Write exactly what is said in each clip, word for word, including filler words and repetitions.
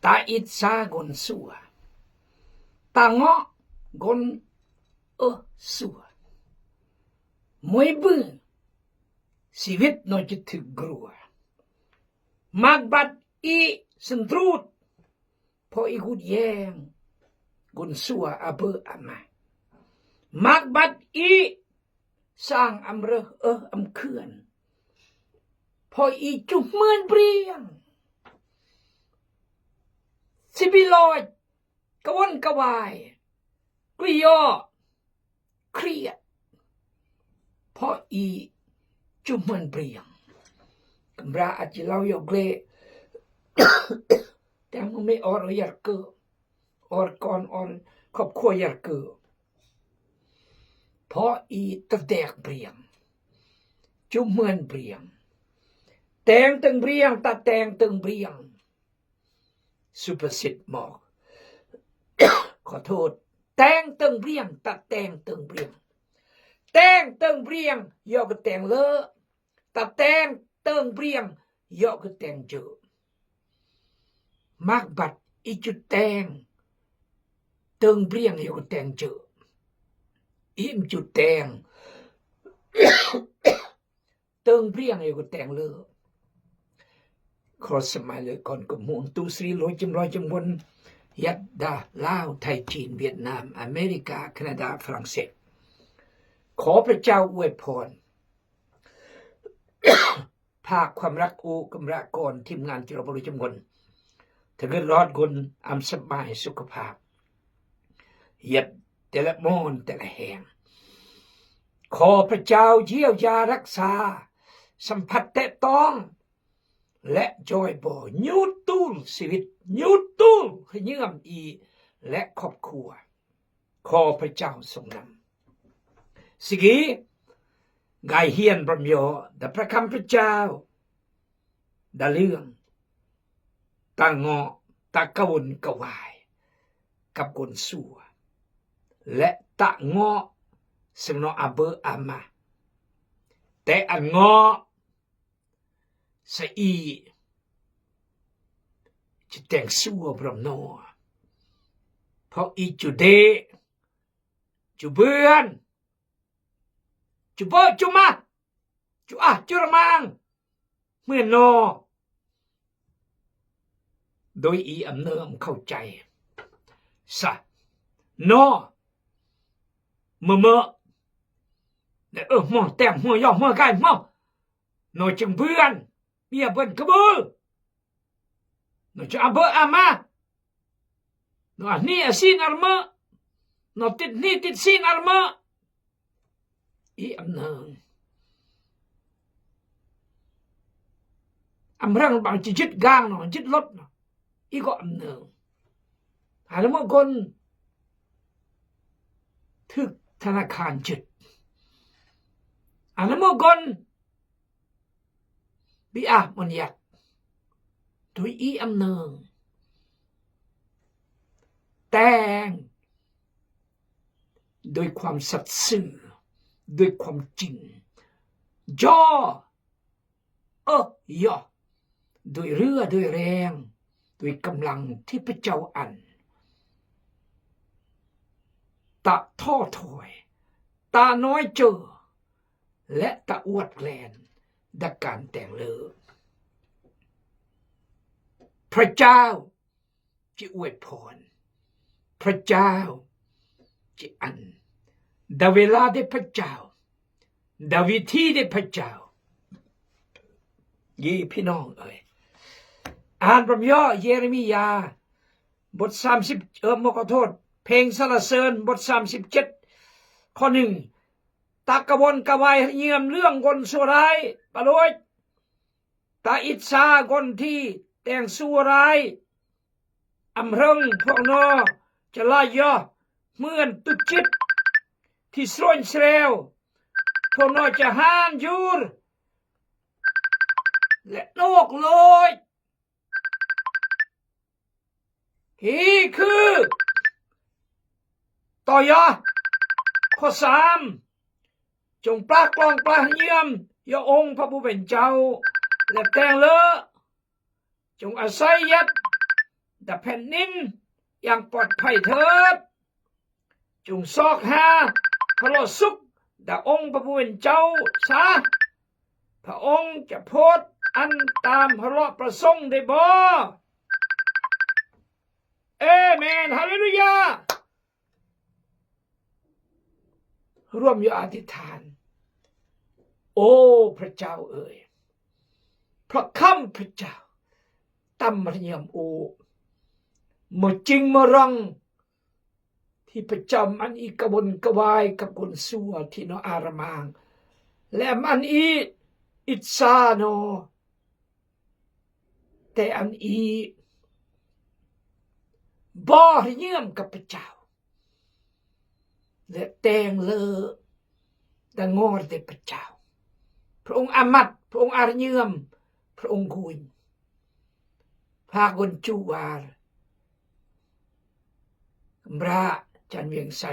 Ta it sa gon sua. Ta ngo gon eh sua. Moi bui siwit no jitip grua. Mak bat i sentrut. Pho i gut yeng gon sua abeh amah. Mak bat i sang amreh eh amkhian. Pho i chumhmên briang. Sibiloj, kawon kawai, kuyo, kriat. Pho i chumhmên briang. Kambra aji lau yok le. Teng mê or yar kơ. Or kon or khop khua yar kơ. Pho i terdek briang. Chumhmên briang. Teng tơng briang, ta teng tơng briang. Supersit mok. Kho thut. Teng tơng briang, ta teng tơng briang. Teng tơng briang, yok teng lơ. Ta teng tơng briang, yok teng jơ. Mak bat i chu teng tơng briang, yok teng jơ. Im chu teng tơng briang, yok teng lơ. Kho sơmai lơ kon kơ mung tu sri lôi chim lôi chim bun. Yat da Lao, Thai, Chin, Vietnam, America, Canada, France. Kho Phật giáo uai phôn. Pha khua mrak u kơmrak kon thim ngan chiro bolu chim gon. Thơgit rot gon am sơmai sukha pha. Yet tele mon tele heng. Kho Phật giáo jia ja raksa. Samphat te tong. Lĕ joi bo ñu tul siwit, ñu tul hơñiam i lĕ khop khua. Kho Phật giáo sông năm. Sigi, gai hian bram yo, da prakam Phật giáo. Da lương. Ta ngọ, ta kawun kawai. Kap gon sua. Lĕ ta ngọ, seng no abơ ama. Te an ngọ, sa i, chi teng sua bram no. Pho i chu de, chu bưan, chu bơ, chu ma, chu ah, chu rmang. Mưn no. Doi i am nơm khâu chai. Sa. No. Mơ mơ. Nè ơ mơ tem mơ yo mơ gai mơ. No cheng bưan. Mia bưn kơ bul. No cheng abơ ama. No ahni asin armơ. No tit hni tit sin armơ. I am nơng. Am răng bằng chi jit gang no, jit lốt no. I gŏ am nơng. Ala mơ gon thực thà là khan jit. Ala mơ gon Bi ah mon yat. Doi i am nơng. Teng. Doi ความสัตย์ซื่อ. Doi ความจริง. Jo. Ơ, yo. Doi rưa, doi reng. Doi ກຳລັງ ที่พระเจ้า ăn. Ta tho thoi. Ta nói chơ. Lĕ ta uat glen, đa kan teng lơ. พระเจ้า chi uai phon. พระเจ้า chi ăn. Đa wela de พระเจ้า. Đa witi de พระเจ้า. Yi พี่น้อง ơi. An pơm yo Jeremia. Bôt สามสิบ, ơ, mô kơ thot. Pheng Sala Sơn, bôt สามสิบเจ็ด. Kho หนึ่ง. Ta kawon kawai hơñiam lương gon sua rai, paloch. Ta it sa gon thi teng sua rai. Am rơng phok no, cha la yo, hmưan tut chit. Thi srôn sreo, phok no cha han jur. Lĕ nok lôi. Hi khư. Tơ yơh. Kho สาม. Chong plah klong plah hơñiam. Yo ong pha bu ben chau. Lĕ teng lơ. Chong asai yat. ดาแผ่นดินอย่างปลอดภัยเถิด จงซอกหาพระโลสุข ดาองค์พระผู้เป็นเจ้าซะ พระองค์จะโผดอันตามพระประสงค์ได้บ่ เอเมน ฮาเลลูยา ร่วมอยู่อธิษฐาน โอ้พระเจ้าเอ๋ย พระคำพระเจ้า ตำเยี่ยมโอ เมื่อจริงเมื่อรัง ที่พระเจ้ามันอีกกระวนกระวายกับคนชั่วที่นออารามาง และมันอีอิจฉาเนาะ แต่อันอีบ่เยี่ยมกับพระเจ้า และแต่งเลอดะงอดแด่พระเจ้า พระองค์อามัด พระองค์อาเยี่ยม พระองค์กุญ พาคนจูวาล บราจันเวียงไซ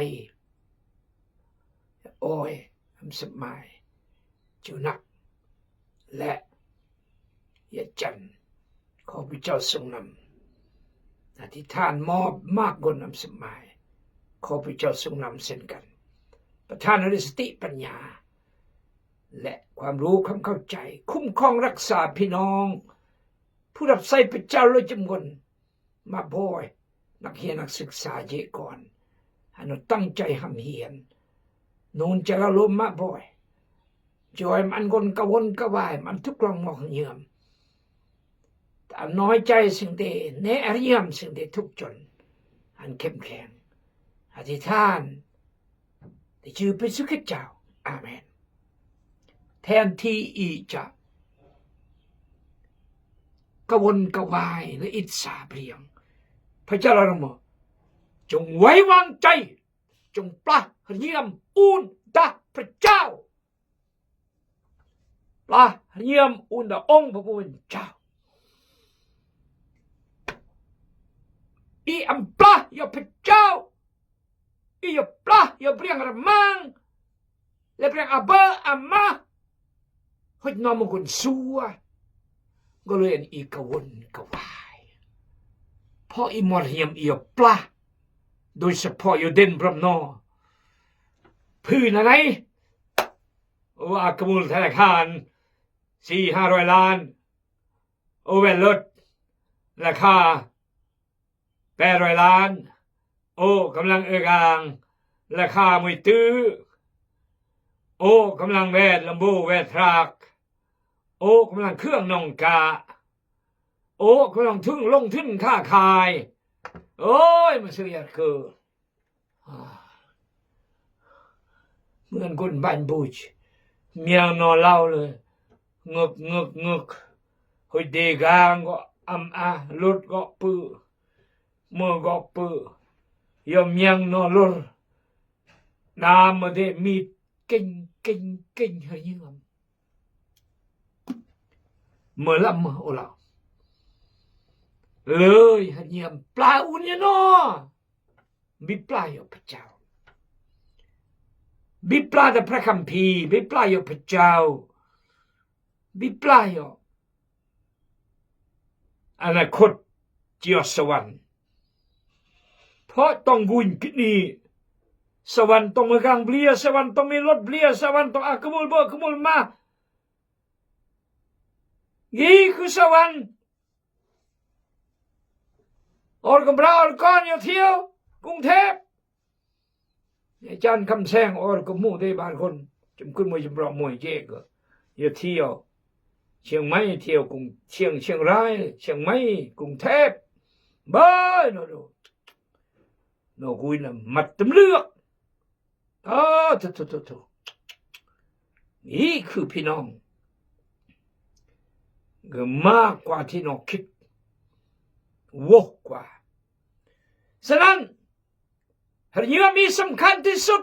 โอ้ย อำสมัย จูนัก และ ยะจัน ขอพระเจ้าทรงนำ อธิษฐานมอบมากกว่านำสมัย ขอพระเจ้าทรงนำเช่นกัน ประทานให้ได้สติปัญญา และความรู้ความเข้าใจ คุ้มครองรักษาพี่น้อง ผู้รับใช้พระเจ้าโดยจำนวน มาบ่อย นักเรียนนักศึกษาเยอะก่อน ให้เฮาตั้งใจร่ำเรียน หนุนใจเฮาลมมาบ่อย จ่อยมันคนกระวนกระวาย มันทุกข์ร้องมองเยี่ยม แต่น้อยใจสิ่งใด แน่เยี่ยมสิ่งใดทุกข์จน อันเข้มแข็ง อธิษฐาน ในชื่อพระเยซูคริสต์เจ้า อาเมน แทนที่อีจะกระวนกระวายและอิจฉาเปรียง พระเจ้าเราบอก จงไว้วางใจ จงปลาเยี่ยมอูนตาพระเจ้า ปลาเยี่ยมอูนตาองค์พระผู้เป็นเจ้า อีอำปลาเยี่ยมพระเจ้า อีเยี่ยมปลาเยี่ยมเปรียงระมัง และเปรียงอาเบออามา เฮ็ดนอมคนซัว ก็เลยอันอีกระวนกระวาย เพราะอีหมอดเยี่ยมอีเยี่ยมปลา โดยเฉพาะอยู่เด่นพร้อมนอ พื้นอะไร โอ้ อากระมูลธนาคาร สี่ห้าร้อยล้าน โอ้ แว่นรถ ราคา แปดร้อยล้าน โอ้ กำลังเออกลาง ราคามือตื้อ โอ้ กำลังแวดลำโบแวดทรัก โอ้ กำลังเครื่องนองกะ โอ้ กำลังทุนลงทุนค้าขาย โอ้ย มาซื้อยาดคือ เหมือนคนบ้านบูช เมียงนอนเล่าเลย งึก งึก งึก เฮ้ย เดกางก็อำอา รถก็ปื้อ มือก็ปื้อ ยอมเมียงนอนรถ น้ำมาเดมีดเก่ง เก่ง เก่ง เฮาเยี่ยม เมื่อละเมื่อโอละ เลยเฮาเยี่ยมปลาอุ่นยะนอ บิปลาเยี่ยมพระเจ้า บิปลาแต่พระคัมภีร์ บิปลาเยี่ยมพระเจ้า บิปลาเยี่ยมอนาคต เจียวสวรรค์ เพราะต้องวุ่นกิจนี้ สวรรค์ต้องมีกลางเบลีย สวรรค์ต้องมีรถเบลีย สวรรค์ต้องอากระมูลเบอร์กระมูลมา นี่คือสวรรค์ ออดกำเบลาออดก้อนอยู่เที่ยวกรุงเทพ อาจารย์คำแสงออดกำหมู่ได้บางคน จำขึ้นมวยจำลองมวยเจ๊กก็อยู่เที่ยวเชียงใหม่ เที่ยวกรุง เชียง เชียงราย เชียงใหม่ กรุงเทพ บ้ายเนาะดู เนาะ กุยนะ มัดตำเลือก อ้า โถ โถ โถ โถ นี่คือพี่น้อง ก็มากกว่าที่เฮาคิด โว้กว่า ฉะนั้น เฮาเยี่ยมนี่สำคัญที่สุด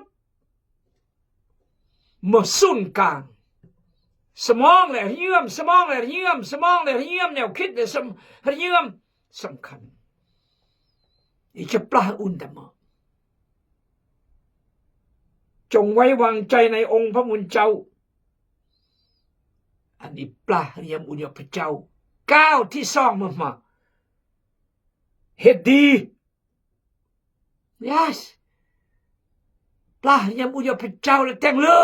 เมื่อศูนย์กลาง สมองและเฮาเยี่ยม สมองและเฮาเยี่ยม สมองและเฮาเยี่ยม แนวคิดและสม- เฮาเยี่ยมสำคัญ อีกจะปลาอุ่นแต่หมอ จงไว้วางใจในองค์พระผู้เป็นเจ้า อันนี้ปลาเยี่ยมอุ่นยอดพระเจ้า ก้าวที่สองมามา Hedi. Yes. Pla hri ñam un ya pejao la teng lơ.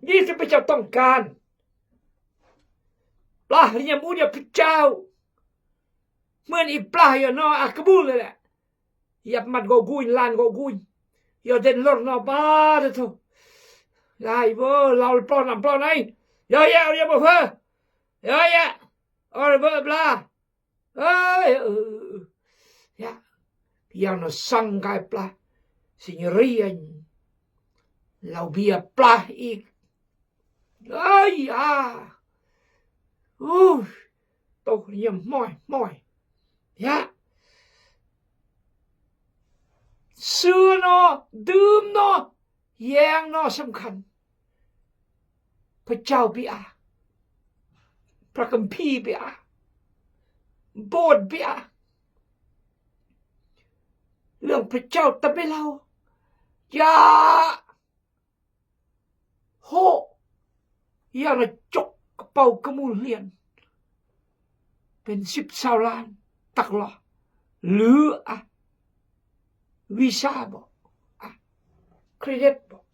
Ni si pejao tongkan. Pla hri ñam un ya pejao. Muen i pla ya no a kebul le. Yap mat go guñ, lan go guñ. Yo den lor no ba de tu. Lai bo, lau plon am plon ai. Yo ya, yo bo fe. Yo ya. Or bo bla. Ai, eh, ya. Yang no sangkai pla. Sinyerian. Lau bia pla ik. Ai, ah. Uh. Toh, ya, moi, moi. Ya. Sư no, dum no, yang no sâm khăn. Pejao bia. Pra kempi bia. Bot bia. Lăng pejao ta bê lau. Ya. Hô. Ya na chok kepau kemul lian. Pên sip sao lan. Tak lo. Lư a. Visa bo. A. Credit bo.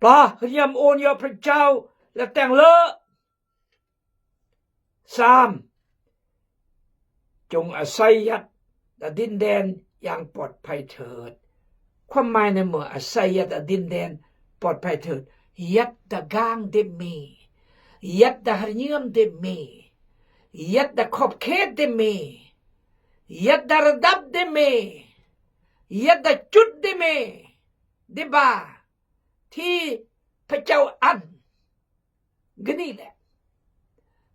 Pla hri ñam un ya pejao la teng lơ. Sam. Chung asai yat da din den yang pôt phai thơt. Khua mai ne mơ asai yat da din den pôt phai thơt. Yat da gang de me. Yat da hriñam de me. Yat da khop khet de me. Yat da redap de me. Yat da chut de me. De ba. Thi pejao an. Gini le.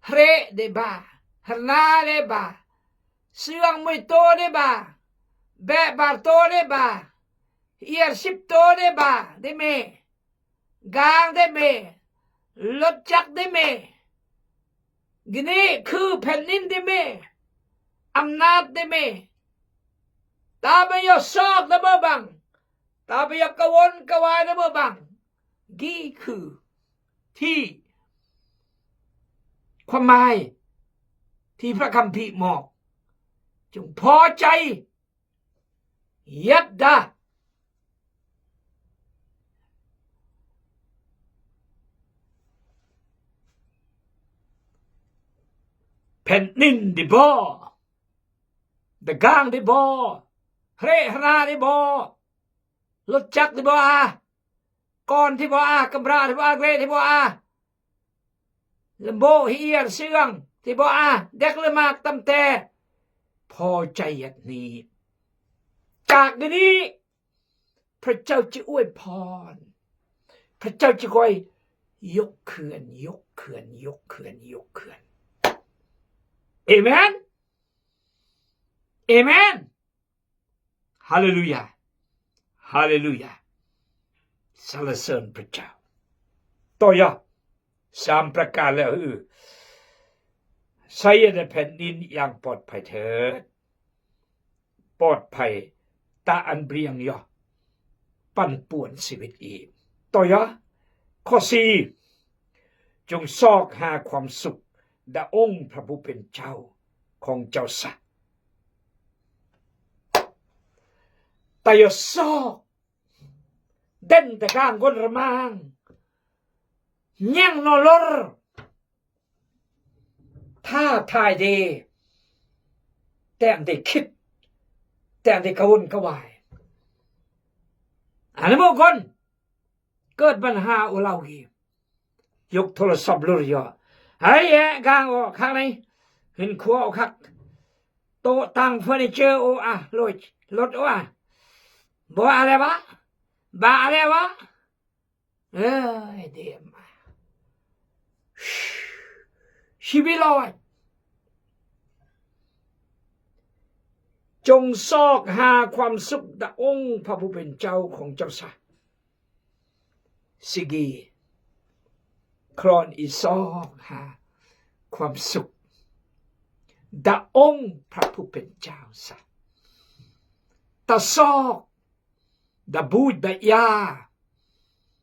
Hre de ba. Hrna de ba. Siwang mui to de ba. Be bar to de ba. Iar sip to de ba. De me. Gang de me. Lot chak de me. Gini khư phen nin de me. Amnat de me. Ta ba yo sok de ba bang. Ta ba yo kawon kawai de ba bang. Gi khư. Thi. Khua mai. Thi pra khăm phi mok. Chung pho chai. Yat da. Phen nin di bo. Da gang di bo. Hre hra di bo. Lot chak di bo a. Kon di bo a. Kambra di bo a. Gre di bo a. Lembo hi iar siwang di bo a. Dek lemak tam te. Pho chai yat ni. Chak di ni. Pha chau chi ue phon. Pha chau chi koi. Yok khưn, yok khưn, yok khưn, yok khưn. Amen. Amen. Haleluya. Haleluya. Sala sơn pha chau. Toya. Sam prakar le hư. Sa ya de phen nin yang pôt phai thơt. Pôt phai ta an briang yo. Pan puan sibit i. Toya. Khosi. Chung sok ha khwam suk. Da ong Pha Bu Pên Chao. Khong chao sa. Ta yo sok. Den ta gang gon rmang. Ñeng no lor. Tha thai de. Teng de khit. Teng de kaun kawai. Ani mo gon. Kơt ban ha u lau gi. Yuk thol sop lur yo. Hai e gang o khak nai. Hin khua o khak. To tang furniture o a. Loj. Lot o a. Bo a le ba. Ba a le ba. Ơi, dem. Sibiloi. Chung sok ha khwam suk da ong Pha Bu Pên Chao khong chao sa. Sigi. Kron i sok ha khwam suk. Da ong Pha Bu Pên Chao sa. Ta sok. Da buj da ya.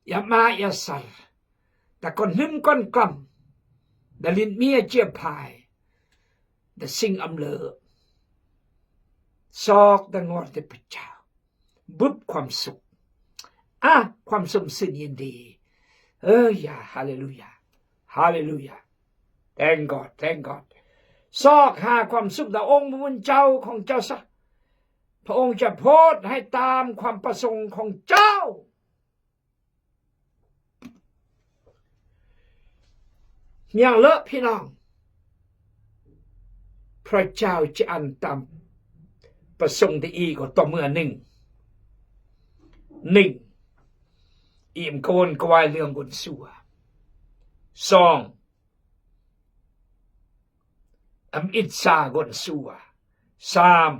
Ya ma ya sar. Da kon hnum kon klam. Da lin mi ya chia phai. da sing amlø. Sok da ngor de pejao. Bưp ความสุข. Ah, ความสมบูรณ์ยินดี. Oh ya, haleluya. Haleluya. Thank God, thank God. Sok ha ความสุข da ong mvun chao khong chao sa. พระองค์จะพูดให้ตามความประสงค์ของเจ้า. เมียงเลอะพี่น้อง พระเจ้าจะอันตามประสงค์ดีอีกก็ต่อเมื่อหนึ่ง หนึ่ง อิมกวนกวายเรื่องคนซัว สอง อำอิจฉาคนซัว สาม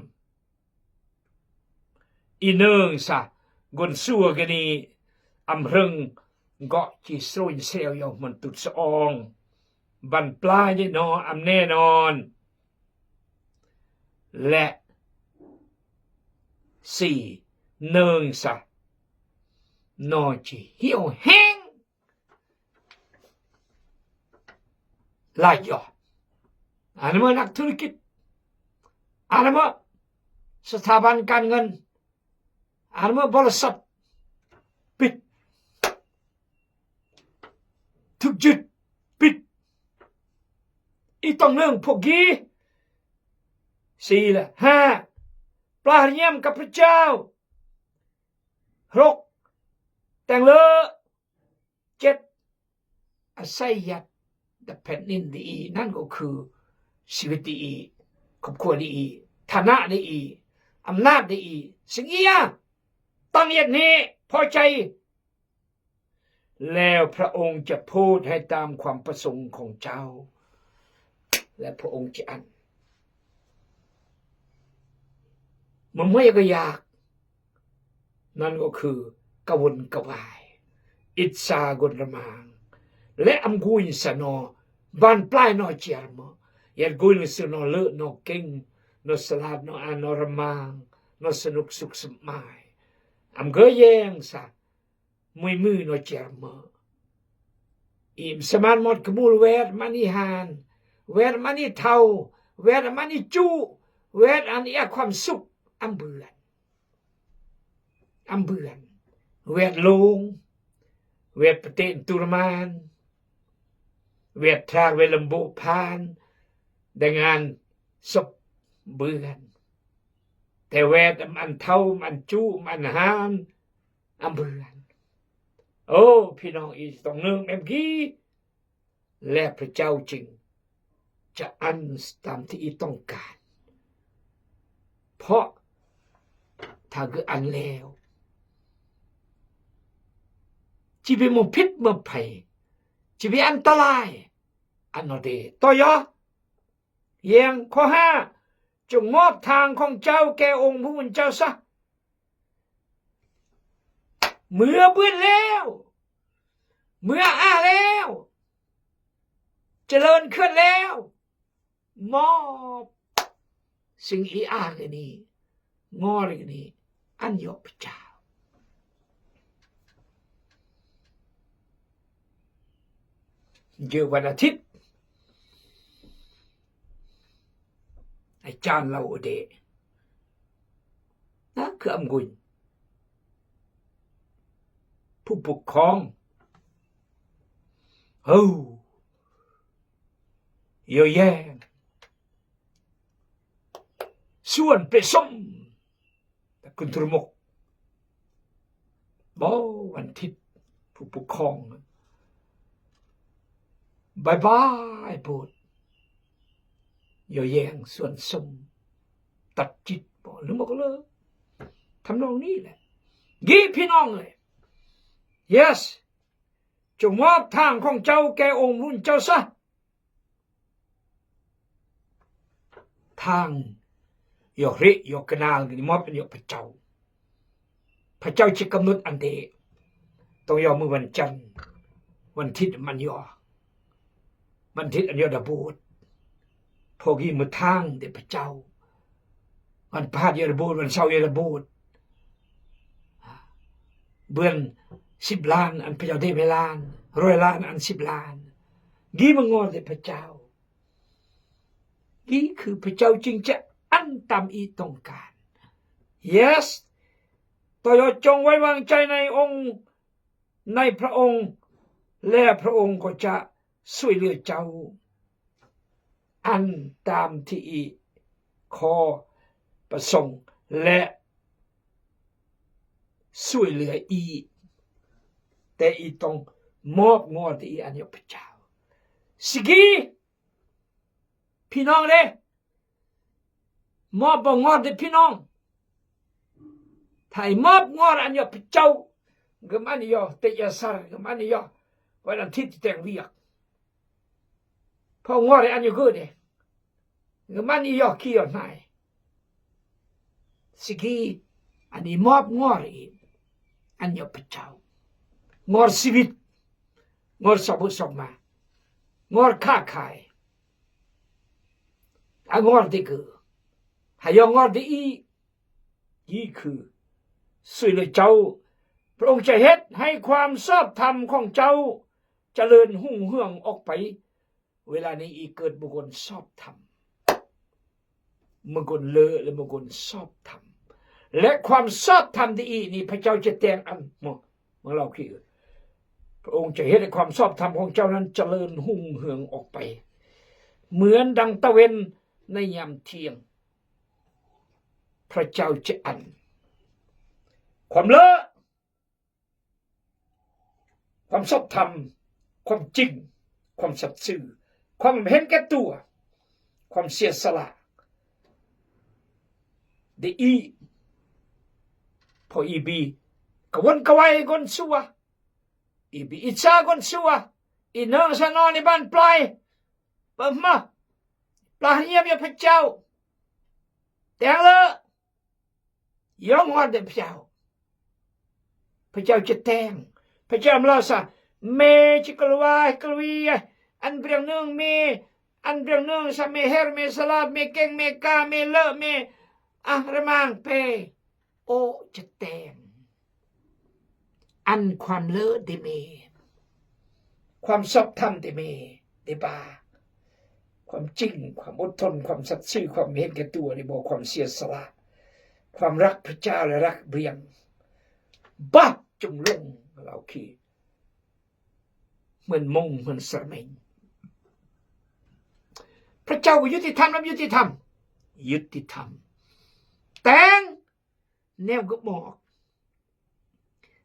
อีเนิงซะ คนซัวกะนี่ อำเริงเกาะจิสรวยเซลยองมันตุดสะออง บั้นปลายนี่เนาะ อำแน่นอน และ สี่ เนิงซะ นอจิเหี่ยวแห้ง หลายยอด อันนั้นมันนักธุรกิจ อันนั้นมันสถาบันการเงิน อันนั้นมันบริษัท ปิด ถูกยึด ปิด อีต้องเรื่องพวกนี้ สี่ ละ ห้า ปลาเยี่ยมกับพระเจ้า หก แต่งเลอะ เจ็ด อาศัยยัดแต่แผ่นดินดีอี นั่นก็คือชีวิตดีอี ครอบครัวดีอี ฐานะดีอี อำนาจดีอี สิ่งอีอะ ตั้งยัดนี้ พอใจ แล้วพระองค์จะพูดให้ตามความประสงค์ของเจ้า และพระองค์จะอัน มันไม่ก็อยาก นั่นก็คือกระวนกระวาย อิจฉาคนละมาง และอำกุญสะนอ บั้นปลายนอเจียรเมาะ ยัดกุญสะนอเลอะนอเก่ง นอสลาดนออานนอละมาง นอสนุกสุขสมาย อำเกยแยงซะ มือมือนอเจียรเมาะ อิมสมานหมดกระมูลแวดมันอีหาน แวดมันอีเทา แวดมันอีจุ แวดอันอีอะความสุข อำเบือน อำเบือน แวดลง แวดประเตนตุรมาน แวดทราก แวดลำโบพาน ได้งานศพเบือน แต่แวดอันเทา อันจุ อันหาน อำเบือน โอ้ พี่น้องอีต้องนึ่งแอมกี้ และพระเจ้าจึงจะอันตามที่อีต้องการ เพราะถ้าคืออันแล้ว จิไปมองผิดมองภัย จิไปอันตราย อันนอเด ต่อยอ แยงข้อห้า จงมอบทางของเจ้าแก่องค์พระผู้เป็นเจ้าซะ เมื่อเปื้อนแล้ว เมื่ออ้าแล้ว เจริญขึ้นแล้ว มอบสิ่งอีอ้าอันนี้ งออันนี้ อันยอพระเจ้า เจอวันอาทิตย์ อาจารย์เราโอเดะ นะ คืออำกุญ ผู้ปกครอง เฮ้ย เยอะแยะ ส่วนไปส้ม แต่คุณทุรมก บอกวันอาทิตย์ ผู้ปกครอง บายบายโบสถ์ เยาะแยงส่วนส้ม ตัดจิต บอกหรือบอกเลย ทำนองนี้แหละ ยี่พี่น้องเลย yes จงมอบทางของเจ้าแก่องค์พระผู้เป็นเจ้าซะ ทาง ยอเหละ ยอกะนาง นี่มอบเป็นยอพระเจ้า พระเจ้าจะกำหนดอันเดะ ต้องยอมือวันจันทร์ วันอาทิตย์มันยอ วันอาทิตย์อันยอดาโบสถ์ พอกี้มือทางเดะพระเจ้า วันพฤหัสยอดาโบสถ์ วันเสาร์ยอดาโบสถ์ เบือนสิบล้าน อันพระเจ้าเดะไปล้าน ร้อยล้าน อันสิบล้าน กี้มางอเดะพระเจ้า Ki khư pha chau ching cha an tam i tong kan. Yes. Tơ yo chong wai wang chai nai ong, nai pha ong, le pha ong ko cha sui le chau. An tam ti i kho pha song le sui le i. Te i tong mop ngor ti i an yo pha chau. Sigi phi nong le. Mop bơh ngor de phi nong. Thai mop ngor an yo pha chau. Gơm an yo te ya sar, gơm an yo. Wai lan thit teng wiak. Pha ngor an yo gơ de. Gơm an yo ki yo nai. Sigi an i mop ngor i an yo pha chau. Ngor sibit. Ngor sabu sokma. Ngor kha khai. A ngor de gơ. Ha yo ngor de i. Ki khư sui le chau. Pha ong cha het hai khwam sop tham khong chau. Cha lơn hung hương ok pai. Wela ni i kơt mơgon sop tham. Mơgon lơ le mơgon sop tham. Le khwam sop tham de i ni pha chau che teng an. Mo, mo lau ki. Pha ong cha het le khwam sop tham khong chau nan cha lơn hung hương ok pai. Mưn dang ta wen nai yam thiêng. Pha chau che an. Khwam lơ. Khwam sop tham, khwam ching, khwam sat sư, khwam hen ke tua, khwam sia sala. De i, pho i bi, kawon kawai gon sua, i bi i cha gon sua, i nong sa non i ban plai, pơma, pla hiam ya pha chau, teng lơ, Yong hot de pha chau. Pha chau che teng. Pha chau mla sa. Me chi kalwa, kalwi, eh. An briang nung me. An briang nung sa me her, me salat, me keng, me ka, me lơ, me. Ah, remang pe. O che teng. An khwam lơ de me. Khwam sop tham de me, de ba. Khwam ching, khwam ot thon, khwam sat sư, khwam hen ke tua, de bo khwam sia sala. Khwam răk pha chau le răk briang. Ba chung lung lau ki. Mưn mong, mưn sar meng. Pha chau cóยุติธรรม lăm, ยุติธรรม. ยุติธรรม. Teng neo gơmok.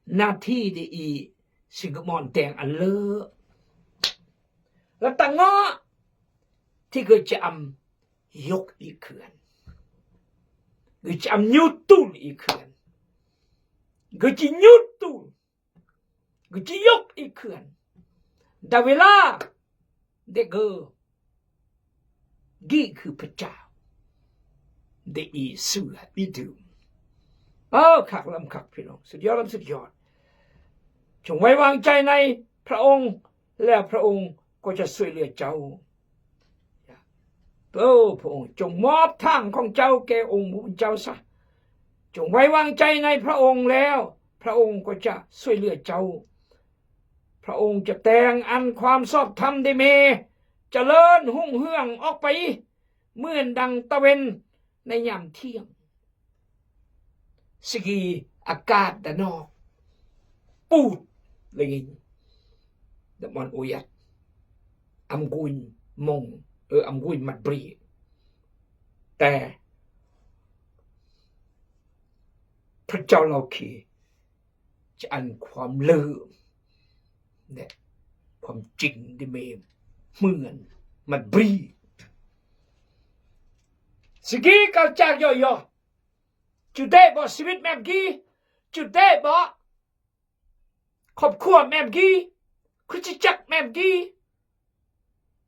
Na thi de i sing gơmon teng an lơ. La tang ngo. Thi gơ cham yok i khưan. Gơ cham nhutul i khưan. Gơ chi nhutul. Gơ chi yok i khưan. Dawila. De gơ. Gi khư pha chau. De i sua i dum. Ơ, khak lăm khak phi nong. Sut yot lăm sut yot. Chung wai wang chai nai, pha ong, le pha ong, ko cha sui le chau. Ơ, pha ong, chung mop thang khong chau ke ong mu chau sa. Chung wai wang chai nai pha ong leo, pha ong ko cha sui le chau. Pha ong cha teng an khwam sop tham de me. Cha lơn hung hương ok pai. Mưn dang ta wen nai yam thiêng. Sigi akat da nok. Put. Lengin. Da mon uyat. Am guin mong. Ơ, am guin mat bri. Te. Pha chau lau ki. Chi an khwam lơ. Ne. Khwam ching de me. Mưn. Mat bri. Sigi kal chak yo yo. Chu de bo sibit mem gi. Chu de bo. Khop khua mem gi. Khuchi chak mem gi.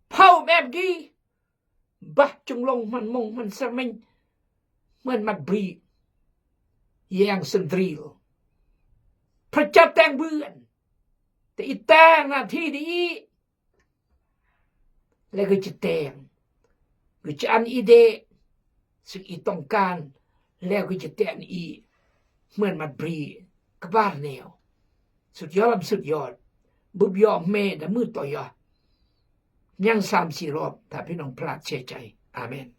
Phau mem gi. Bah chung long man mong man sar meng. Man mat bri. Yang sendril. Pha chau teng bươn. Te i teng na thi de i. Le gơ chi teng. Gơ chi an i de. Sik i tong kan. Le gơ chi teng i. Man mat bri. Kbar neo. Sut yot lăm sut yot. Bup yo me da mưn to yo. Nhang sam si rop. Ta phi nong plat che chai. Amen.